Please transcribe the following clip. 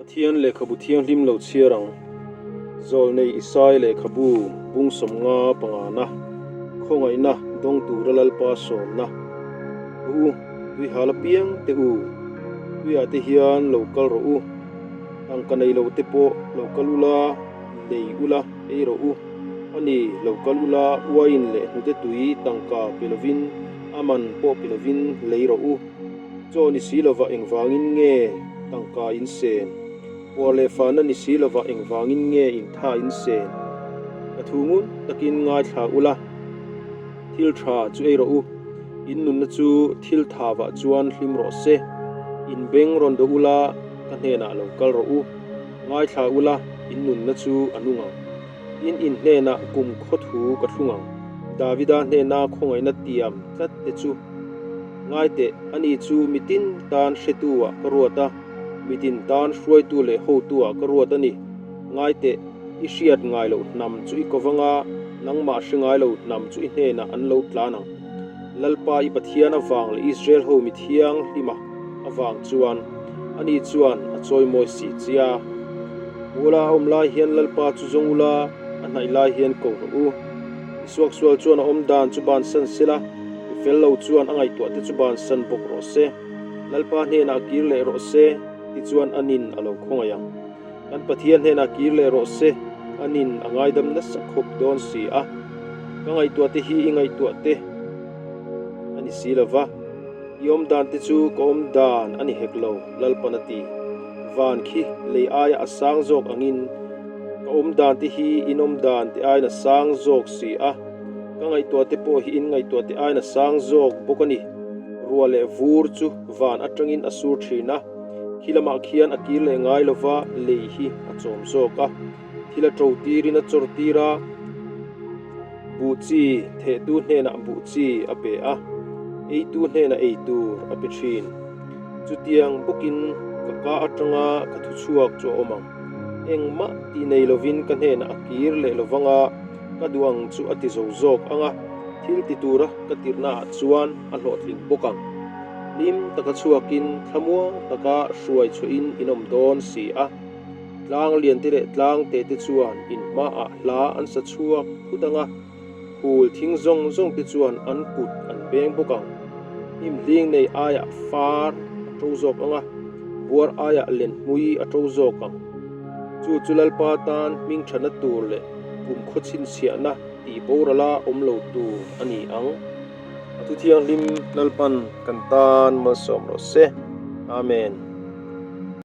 Pathian lehkhabu thianghlim lo chhiar ang. Zawlnei Isai lehkhabu bung 55 pangana khawngaihna dawng tura Lalpa sawmna u tuihal apiang te u tuiah te hian lo kal rawh u tangka nei lo te pawh lo kal ula lei ula ei rawh u a ni lo kal ula uaiin leh hnute tui tangka pe lovin a man pawh pe lovin lei rawh u. Chaw ni si lova engvangin nge tangka in sen? Puar leh fahna ni si lova engvangin nge in tha in sen? Ka thu ngun takin ngaithla ula, thil tha chu ei rawh u. In nunna chu thil tha vah chuan hlim rawh se. In beng rawn dawh ula, ka hnenah lo kal rawh u. Ngaithla ula, in nunna chu a nung ang. Tin, in hnenah kum khaw thu ka thlung ang. Davida hnena khawngaihna tiam tlat te chu. Ngai teh, ani chu mitin tan hretu-ah ka ruat a, mitin tan hruaitu leh hotu-ah ka ruat a ni. Ngai teh, i hriat ngai loh hnam chu i kovang a, nangmah hre ngai lo hnam chu i hnenah an lo tlan ang. Lalpa i Pathian avang leh Israel ho mi thianghlima avang chuan ani chuan a chawimawi si che a. Muala a awm lai hian Lalpa chu zawng ula, a hnaih lai hian ko rawh u. I suaksual chuan a awm dan chu bansan sela, Mi fel lo chuan a ngaihtuah te chu bansan bawk rawh se. Lalpa hnenah kir leh rawh se, tichuan a nin a lo khawngaih ang. Kan Pathian hnenah kir leh rawh se, a nin a ngaidam nasa khawp dawn si a. Ka ngaihtuah te hi i ngaihtuah te a ni si lo va, i awm dan te chu ka awm dan a ni hek lo, Lalpan a ti. Van khi lei aia a sang zawk angin ka awm dan te hi in awm dan te aiin a sang zawk si a. Ka ngaihtuah te pawh hi in ngaihtuah te aiin a sang zawk bawk a ni. Ruah leh vur chu van atangin a sur thin a, khi lamah khian a kir leh ngai lova lei hi a chawm zawk a. Thil a to tirin a chawr tir a, buh chi thehtu hnenah buh chi a pe a, eitu hnenah ei tur a pe thin. Chutiang bawkin ka ka atanga ka thuchhuak chu a awm ang. Engmah tih nei lovin ka hnenah a kir leh lovang a, Ka duh ang chu a ti zo zawk ang a, thil ti tura ka tirhnaah chuan a hlawhtling bawk ang. Hlim taka chhuakin thlamuang taka hruai chhuahin in awm dawn si a. Tlang liante leh tlang te te chuan in hmaah hla an sa chhuak phut ang a, phul thing zawng zawng te chuan an kut an beng bawk ang. Hnim hling nei aiah far a to zawk ang a, buar aiah lenhmui a to zawk ang. Chu chu Lalpa tan hming thatna tur leh kum khaw chhinchhiahna tih borala awm lo tur a ni ang. A thu thianghlim Lalpan kan tan malsawm rawh se. Amen.